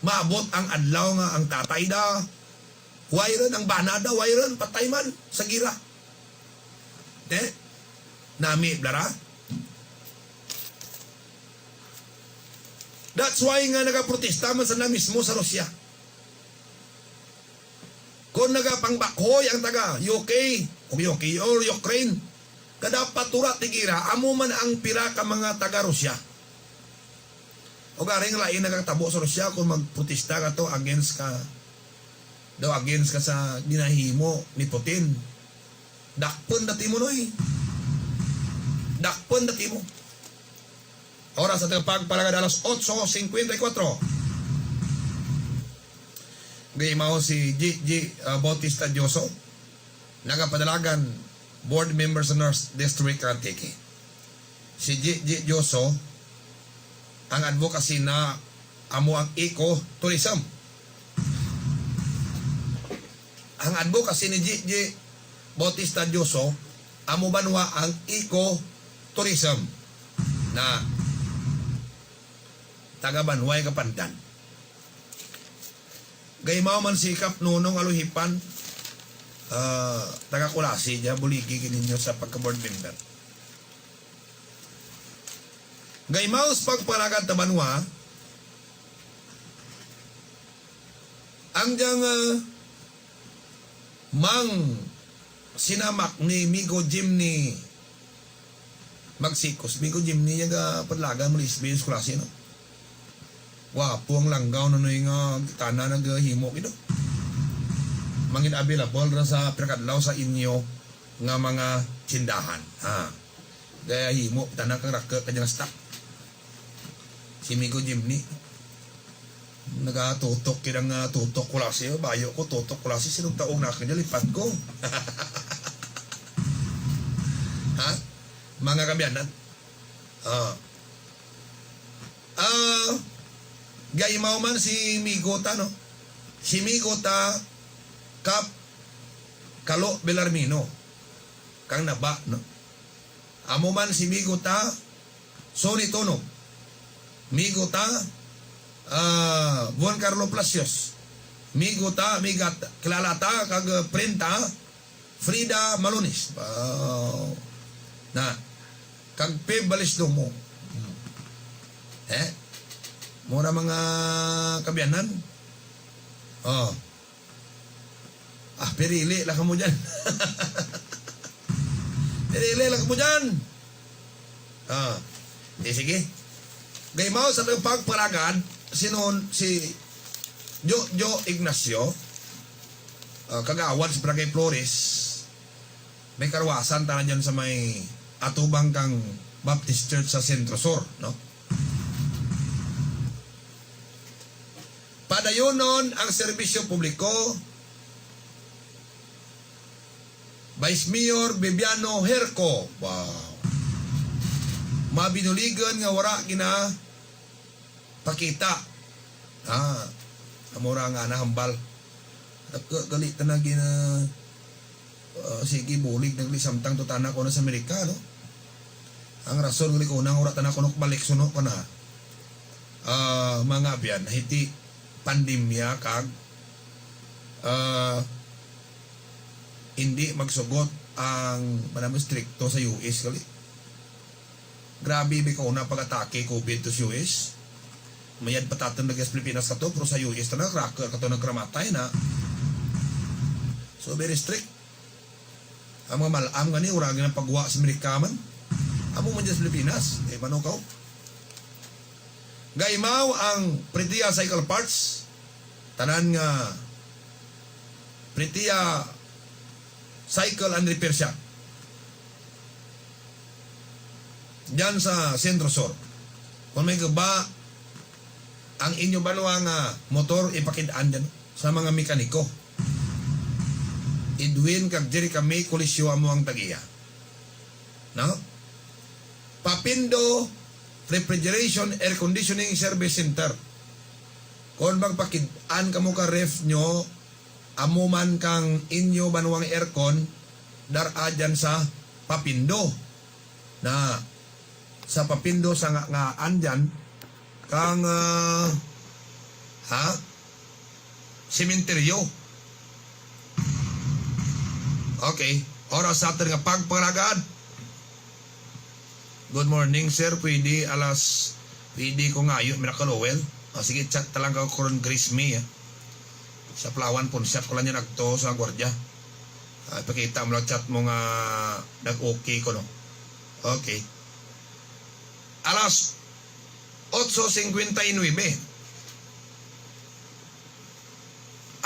maabot ang adlaw nga ang tatay da, way run, ang bana da, way run, patay man sa gira. Te, nami bala ra. That's why nga nagaprotesta man sanda mismo sa Rusya. Kon nagapangbakoy ang taga U K, o U K, or Ukraine, nga dapat wara ti gira, amo man ang pira ka mga taga-Rusya. O garing lain nagakatabo sa Rusya kon magprotesta ka to against ka, daw against ka sa ginahimo ni Putin. Dakpun da timo, noy. Dakpun da timo. Oras sa atun pagpalagad alas otso singkwenta y kwatro. Gaimaw si Gigi, ah, Bautista Dioso, nagapadalagan, board member sa North District kang Antique. Si Gigi Dioso, ang advocacy na amo ang eco-tourism. Ang advocacy ni Gigi Bautista Dioso, amo banwa ang eco-tourism na taga banwa i Kapandan. Gaimaw man si Kap Nonong Aluhipan, ah, taga Culasi, dya buligi gid ninyo sa pagka-board member. Gaimaw sa pagpalagad ta banwa, ang dyang, ah, mang sinamak ni Migo Jimny Magsikos, Migo Jimny, dya ga padalagan mo lisbi sa Culasi, no? Gwapo ang langgaw, nanoy nga tana naghimo gid, no? Mangin available ra sa pira ka adlaw sa inyo nga mga tindahan, ha? Gahimo tana kang raku kadya nga stock. Si Migo Jimny. Nagatutok gid ang, ah, tutok Culasi, oh, bayo ko tutok Culasi, sin-o ang taong nakun dya lipat ko. Ha? Mga kaabyanan. Ah. Ah, gaimaw man si migo ta, no? Si migo ta, Kap Kalo Belarmino. Kang Naba, no? Amo man si migo ta, Sonny Tonog. Migo ta, ah, Juan Carlo Palacios. Migo ta, miga ta, kilala ta, kag friend ta, Frida Malonis. Wow. Na, kag Peb Balisdomo. Hmm. Eh? Amo ra mga kaabyanan. Oh. Ah, pirili lang kamo dyan. Pirili lang kamo dyan. Ah, di sige. Gaimaw sa atun pagpalagad, si Nonoy, si Jojo Ignacio, ah, kagawad sa Barangay Flores, may karuwasan tana dyan sa may atubang kang Baptist Church sa Centro Sur, no? Padayunon ang serbisyo publiko, Vice Mayor Viviano Herco. Wow. Mabinuligan nga wara ginapakita. Ah, amo ra nga nahambal. Nagka-, gali tana gina-, ah, sige, bulig na gali samtang to tana ko na sa Amerika, no? Ang rason gali ko nang wara tana ko nakabalik suno ko na, ah, mga abyan, hiti pandemya kag, ah, indi magsugot ang manam estrikto sa U S gali. Grabe bi kauna pag-atake COVID to sa U S. Mayad pa tatun lagi sa Pilipinas kato, pero sa U S tana, raku kato nagkaramatay na. So, very strict. Ang mga mal-am gani, wara gani pagwa sa Amerika man. Amo man dyan sa Pilipinas, eh, mano kaw. Gaimaw ang Pretia Cycle Parts, tanan nga Pretia Cycle and Repair Shop. Dyan sa Centro Sur. Kon may guba ang inyo banwa nga motor, ipakit-an dyan sa mga mekaniko. Edwin kag Jerry kami, Coliseo amo ang tag-iya. No? Papindo Refrigeration Air Conditioning Service Center. Kon magpakit-an kamo ka ref nyo, amo man kang inyo banwang aircon, dar-a dyan sa Papindo. Na, sa Papindo sa nga, nga andyan, kang, ah, ha? Sementeryo. Okay. Oras sa atun nga pagpangalagad. Good morning, sir. Pwede alas, pwede ko ngayo, Miracle Oil. O, sige, chat ta lang kaw karon, Grace May, ah. Sa Palawan, pawnshop ko lang dyan agto sa gwardiya. Ah, ipakita mo lang chat mo nga nag-okay ko, no? Okay. Alas otso singkwenta y nuwebe.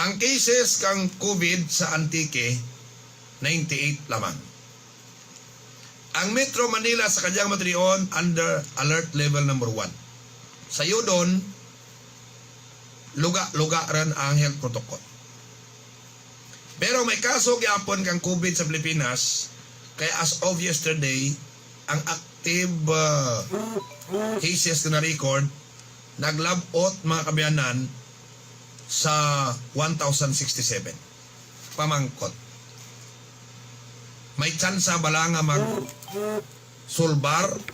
Ang cases kang COVID sa Antique, ninety-eight lamang. Ang Metro Manila sa Cagayan de Oro under alert level number one. Sa Yodon, luga-luga run ang health protocol. Pero may kaso gihapon kang COVID sa Pilipinas, kay as of yesterday, ang active, ah, cases nga na-record, naglabot, mga kaabyanan, sa one thousand sixty-seven. Pamangkot. May tsansa bala nga magsulbar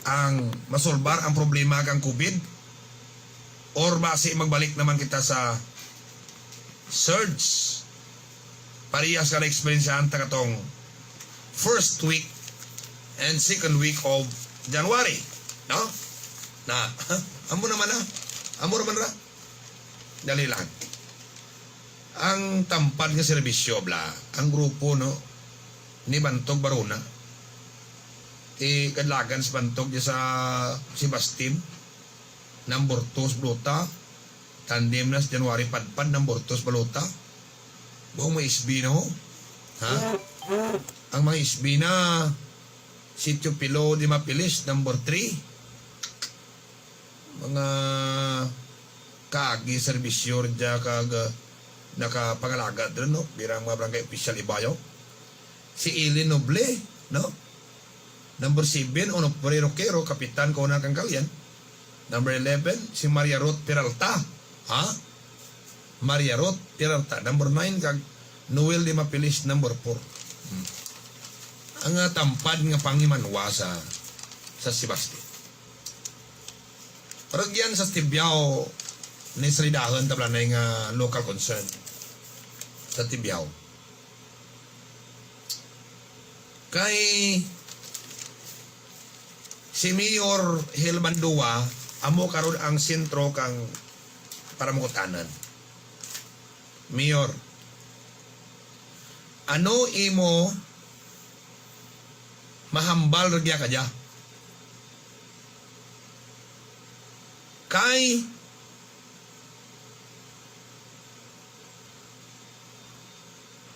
ang, masulbar ang problema kang COVID? Or basi magbalik naman kita sa surge? Parehas kang na-eksperyensyahan ta katong first week and second week of January, no? Na, amo naman na. Amo naman ra. Dali lang. Ang tampad nga serbisyo, bala, ang grupo, no, ni Bantog Barona. Ti kadlagan si Bantog dya sa Sebaste, number two sa balota. Tandem na sa January padpad, number two sa balota. Buong mga S B, no? Ha? Ang mga S B na, Sitio Pilo de Mapilis, number three. Mga kaagi serbisyo dya kag, ah, nakapangalagad run, no? Bilang mga barangay official ibayaw. Si Eileen Noble, no? Number seven, Onofre Roquero, kapitan kauna kang Calian. Number eleven, si Maria Ruth Peralta. Ha? Maria Ruth Peralta, number nine, kag Noel de Mapilis, number four. Hmm. Ang, ah, tampad nga panghimanwa sa, sa Sebaste. Rugyan sa Tibiao, ni salidahan ta bala nay nga local concern sa Tibiao. Kay si Mayor Hel Bandua, amo karon ang sentro kang panamangkutanan. Mayor, ano imo mahambal rugya kadya? Kay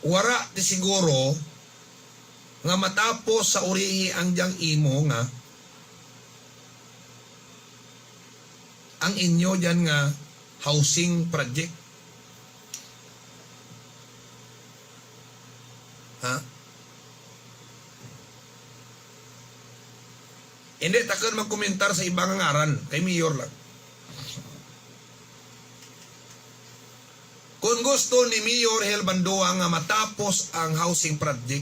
wara ti siguro nga matapos sa urihi ang dyang imo nga, ang inyo dyan nga housing project. Ha? Indi takun magkomentar sa iba nga ngaran, kay mayor lang. Kon gusto ni Mayor Hel Bandua nga matapos ang housing project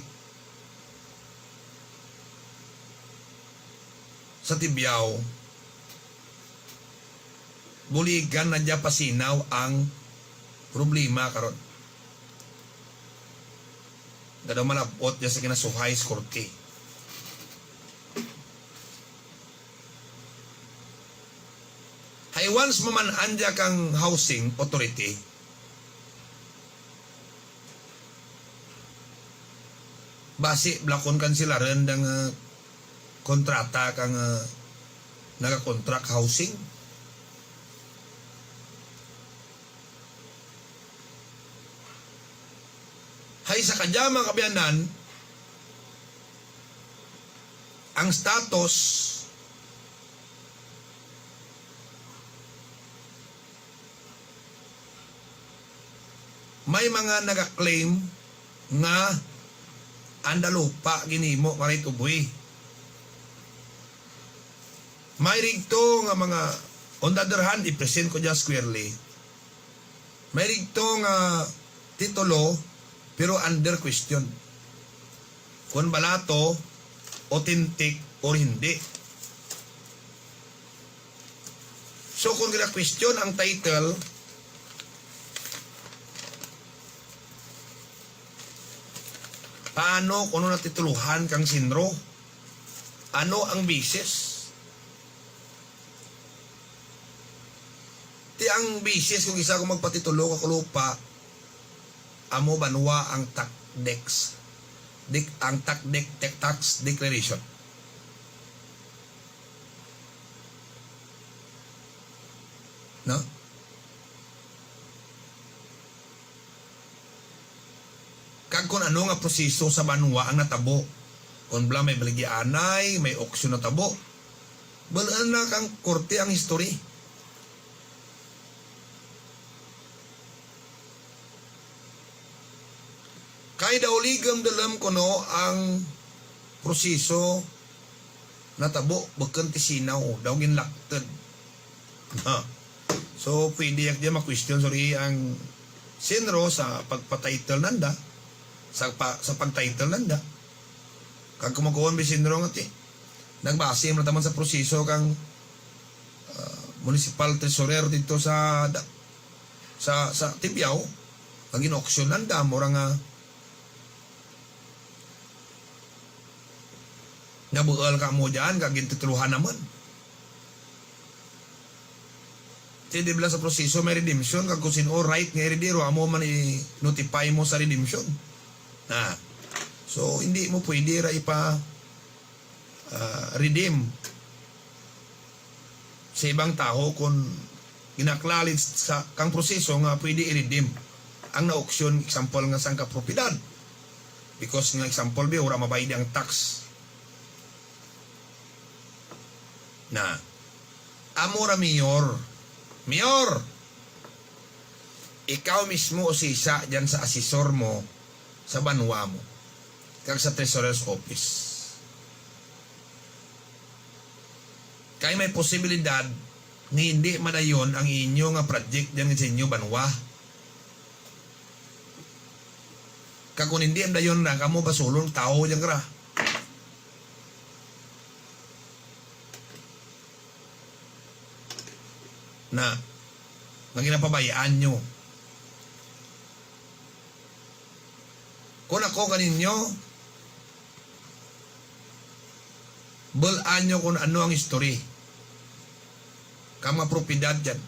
sa Tibiao, buligan na dya pasinaw ang problema karon. Nga daw malab-ot dya sa kinasuhay sa korte. Hay once maman-an dya kang housing authority, Basi bala kon kansilarun dang, eh, kontrata kang, eh, nagakontrak housing. Hay sa kadya, mga kaabyanan, ang status May mga naga-claim nga anda lupa ginhimo nga right of way. May rigto nga mga, on the other hand, i-present ko dyan squarely. May rigto nga titulo, pero under question. Kon bala to, authentic or hindi. So, kon gina-question ang title, paano kuno natitulohan kang CENRO? Ano ang basis? Ti ang basis kon gisa ko magpatitulo kang lupa, amo banwa ang tax dec-, dec-, ang tax dec-, tax declaration. No? Kag kon ano nga proseso sa banwa ang natabo. Kon bala may baligyaanay, may auction natabo. Bal-an na kang korte ang history. Kay daw ligum dalum kuno ang proseso natabo, bukun ti sinaw, daw ginlaktud. Ha. So, pwede yak dyan ma-question, sorry, ang CENRO sa pagpa-title nanda, sa pa-, sa pag-title nanda. Kag kon makuon bi CENRO nga ti, nagbase man taman sa proseso kang, ah, municipal treasurer didto sa da-, sa, sa Tibiao, nga gin-auction nanda, mura nga nabuul kamo dyan, kag gintitulohan namun. Ti di bala sa proseso may redemption, kag kon sin-o right nga i-redeem, amo man i-notify mo sa redemption. Na. So, hindi mo pwede ra ipa-, ah, redeem sa ibang tawo kon gina-acknowledge sa kang proseso nga pwede i-redeem ang na-auction, example nga sangka propiedad. Because nga example bi, wara mabayad ang tax. Na, amo ra, Mayor. Mayor! Ikaw mismo usisa dyan sa asesor mo sa banwa mo kag sa treasurer's office. Kay may posibilidad nga hindi madayon ang inyo nga project dyan sa inyo banwa. Kag kon hindi madayon ra, kamo basulon tawo dyan kara. Na, nga ginapabay-an nyo. Kon ako kaninyo, bul-an nyo kon ano ang history kang mga propiedad dyan.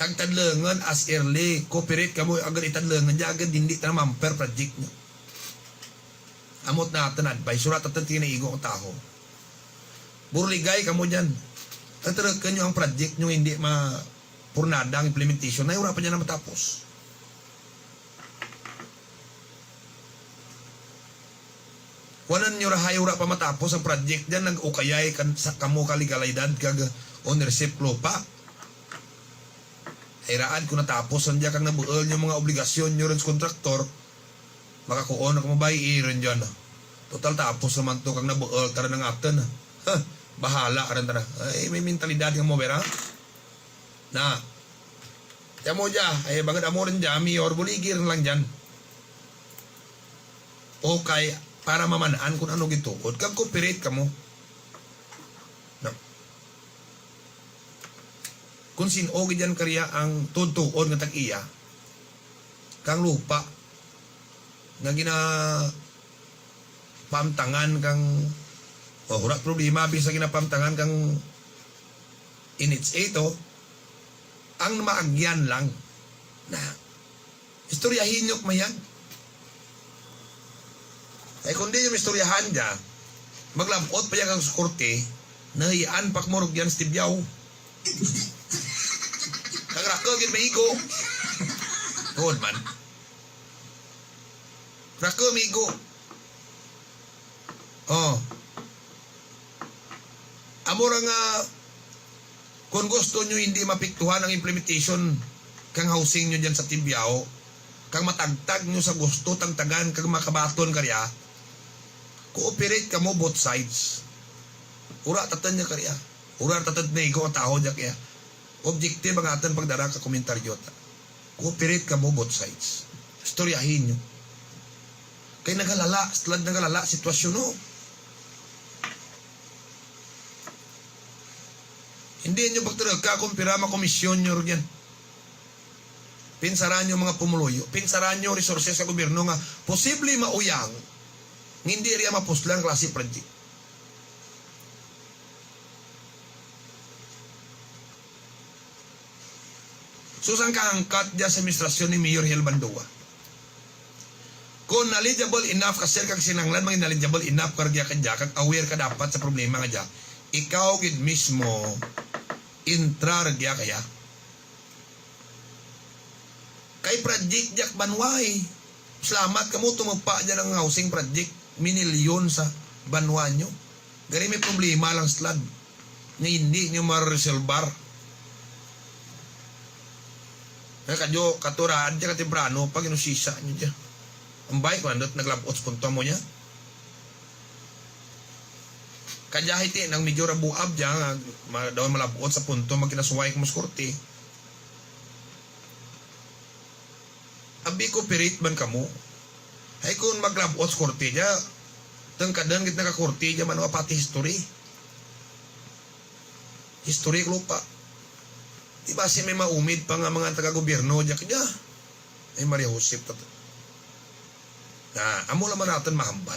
Kag tadlungun as early, cooperate kamo, agud itadlungun dyan, agud indi tana ma-hamper project nyo. Amo tana atun advice, wara tatun ti naigo kang tawo. Buruligay kamo dyan. Tatrukun nyo ang project nyo, hindi ma-, purnada ang implementation. Ay, wara pa dyan na matapos. Kuanan nyo ra hay wara pa matapos ang project dyan, nag-ukayay kan-, sa kamo ka legalidad kag ownership lupa. Hay raad kon natapos run dyan kag nabuul nyo mga obligasyon nyo run sa kontraktor, makakuon ra kamo bay-i run dyan. Total tapos ra man to kag nabuul tana ang atun. Huh, bahala run tana. Ay, may mentalidad kamo, bira. Na. Ti amo dya, ay, bangud amo run dya, Mayor, buligi run lang dyan. Okay, para maman-an kon ano gituod, kag cooperate kamo. Na. Kon sin-o gid dyan karya ang tuod-tuod nga tag-iya kang lupa nga gina- paamtangan kang, o, wara problema, bisan ginapaamtangan kang N H A to, ang maagyan lang. Na, istoryahi nyo kamayan. Ay, kon di nyo maistoryahan dya, maglab-ot pa dya kang sa korte, nahiyan pa kamo rugyan sa Tibiao. Kag raku gid maigo. Tuod man. Raku maigo. O. Amo ra nga, kon gusto nyo hindi maapektuhan ang implementation kang housing nyo dyan sa Tibiao, kag matagtag nyo sa gusto tagtagan kag makabaton karya, cooperate kamo both sides. Wara tatun dya karya. Wara tatun naigo ang tawo dya karya. Objective ang atun pagdara ka komentaryo ta. Cooperate kamo both sides. Istoryahi nyo. Kay nagalala, sa tulad nagalala sitwasyon, no? Hindi nyo pagturuk-a kon pira makomisyon nyo rugyan. Pinsara nyo mga pumuluyo, pinsara nyo resources sa gobyerno nga posible mauyang, nga hindi rugya mapuslan klase project. Sus ang kahangkat dya sa administrasyon ni Mayor Hel Bandua. Kon knowledgeable enough ka, sir, kag kinahanglan mangin knowledgeable enough ka rugya kadya, kag aware ka dapat sa problema nga dya, ikaw gid mismo, entra rugya kadya. Kay project dya ka banwa, eh. Salamat kamo tumupa dyan ang housing project, minilyon sa banwa nyo. Gani may problema lang sa tulad nga hindi nyo maresolbar. Kay kadyo, kato raad dya, katemprano pa, ginusisa nyo dya. Ambay kon andut naglab-ot sa punto amo dya. Kadya hiti nang medyo rabuab dya, nga ma-, daw malab-ot sa punto, magkinasuway kamo sa korte. Abi, cooperate man kamo. Hay kon maglab-ot sa korte dya, tungkadun gid na ka korte dya man, wa pati history. History ka lupa. Di basi may maumid pa nga mga taga-gobyerno dya kadya. Ay, Maria Josep, tat-, Na, amo lang man natun mahambal.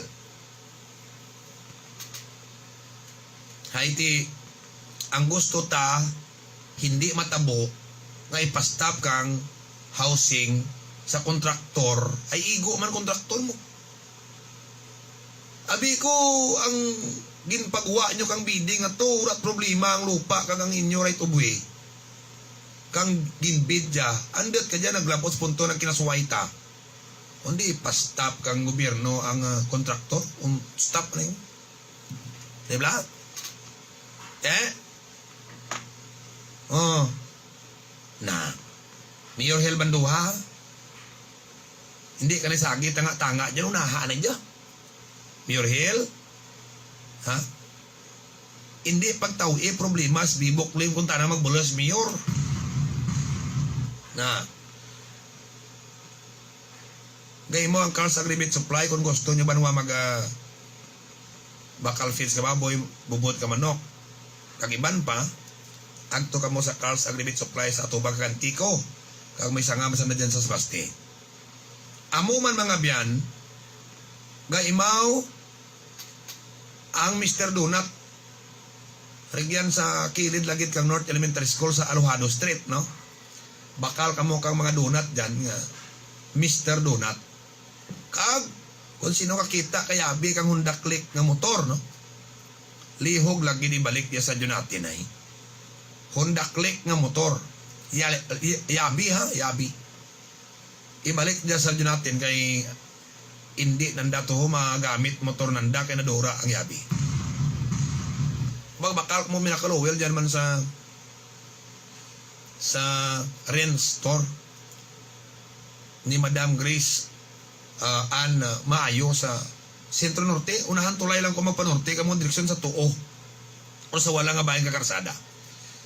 Hay ti, ang gusto ta, hindi matabo nga ipa-stop kang housing sa kontraktor, ay igo man kontraktor mo. Abi ko, ang ginpagwa nyo kang bidding ato, wara't problema ang lupa kag ang inyo right of way. Kang gin-bid dya, andut kadya naglab-ot sa punto nga kinasuway ta. Kundi ipa-stop kang gobyerno ang, ah, kontraktor, um, stop na yun. Di bala? Eh? O. Na. Mayor Hel Banduha. Hindi ka na sagi tanga-tanga dyan, unaha na dyan. Mayor Hel? Ha? Hindi pagtaw-i problema sa Bibok Lim kon tana magbulos mayor. Na. Gaimaw ang Carl's Agrivet Supply kon gusto nyo banwa mag, ah, bakal feeds ka baboy, bubot ka manok. Kag iban pa, agto kamo sa Carl's Agrivet Supply sa atubang kang Antico. Kag may sanga man sanda dyan sa Sebaste. Amo man mga abyan, gaimaw ang Mister Donut. Rugyan sa kilid lagid kang North Elementary School sa Alojado Street, no? Bakal kamo kang mga donut dyan nga Mister Donut. Kag, kon sin-o kakita kay abi kang Honda Click nga motor, no? Lihog lagid ibalik dya sa radyo natun ay. Honda Click nga motor. Ya-, ya-, yabi ha, yabi. Ibalik dya sa radyo natun kay indi nanda to magamit motor nanda kay nadura ang yabi. Magbakal kamo mga ka-Lowell dyan man sa, sa Ren Store ni Madam Grace, ah, Ann, ah, Maayo sa Centro Norte. Unahan tulay lang kamo magpa-norte kamo direksyon sa Tuo. O sa wala nga bahin ka karsada.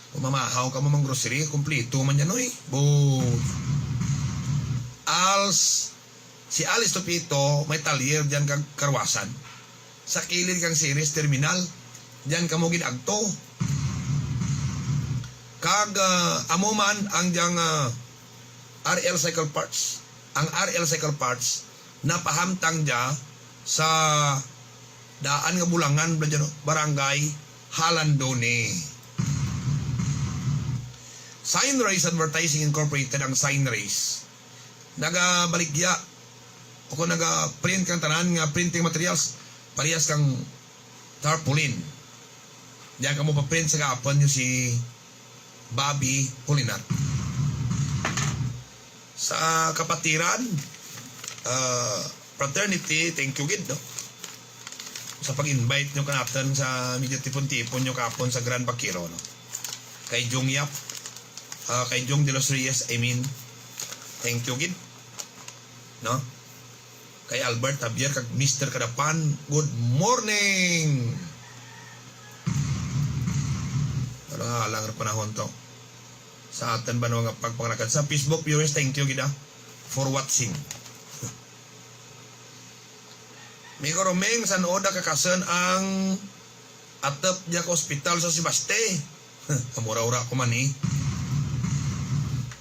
Kon mamahaw kamo mang-grocery, kumpleto man dyan, oy. Bo. Als, si Al Estupito, may talyer dyan kang karwasan. Sa kilid kang Ceres Terminal, dyan kamo gid agto. Kag, ah, amo man ang dyang, ah, R L Cycle Parts. Ang R L Cycle Parts, napahamtang dya sa daan nga Bulangan, bala dyan, no? Barangay Jalandone. Sign Race Advertising Incorporated ang Sign Race. Nagabaligya O kon naga-print kang tanan nga printing materials, parehas kang tarpaulin. Dyan kamo pa-print sa gahapon nyo si Bobby Polinar. Sa kapatiran, ah, fraternity, thank you gid, no? Sa pag-invite nyo kanatun sa medyo tipon-tipon nyo kahapon sa Grand Vaquero, no? Kay Jong Yap, ah, kay Jong de los Reyes, I mean, thank you gid, no? Kay Albert Javier kag Mister Kadapan, good morning. Alang-alang ra panahon to sa atun banwa nga pagpangalagad. Sa Facebook viewers, thank you gid, ah, for watching. Migo Romeng, san-o da kakasun ang atup dya ka ospital sa Sebaste? Kamura-ura ko man, eh.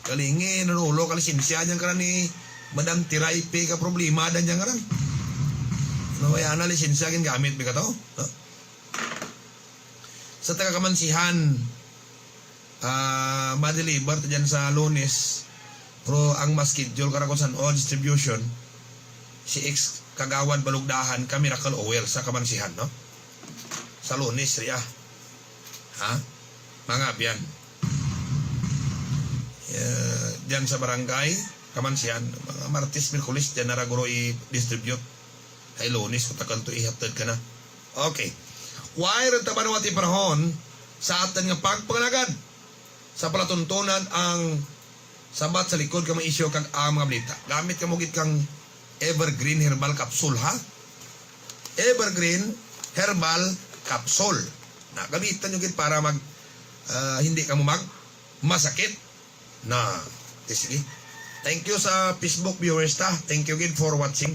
Kalingi, nanulo ka lisensya dyan karan ni Madam Tiray P ka problema da dyan karan. Ano, wara na lisensya gingamit bi kato? Huh? Sa taga Kamansihan, ah, ma-deliver ta dyan sa Lunes. Pero ang ma-schedule kara kon san-o distribution, si ex Kagawad Balugdahan ka Miracle Oil sa Kamansihan, no? Sa Lunes ria. Ha? Mga abyan. Eh, dyan sa barangay Kamansihan, mga Martes, Miyerkules, dyan na ra guro i-distribute. Kay Lunes, kung takun to ihatud kana. Okay. Wara run ta banwa ti panahon sa atun nga pagpangalagad sa palatuntunan ang sabat sa likod kang mga isyu kag ang mga balita. Gamit kamo gid kang Evergreen Herbal Capsule, ha? Evergreen Herbal Capsule. Na, gamitan nyo gid para mag, ah, hindi kamo mag masakit. Na, ti sige. Thank you sa Facebook viewers ta. Thank you gid for watching.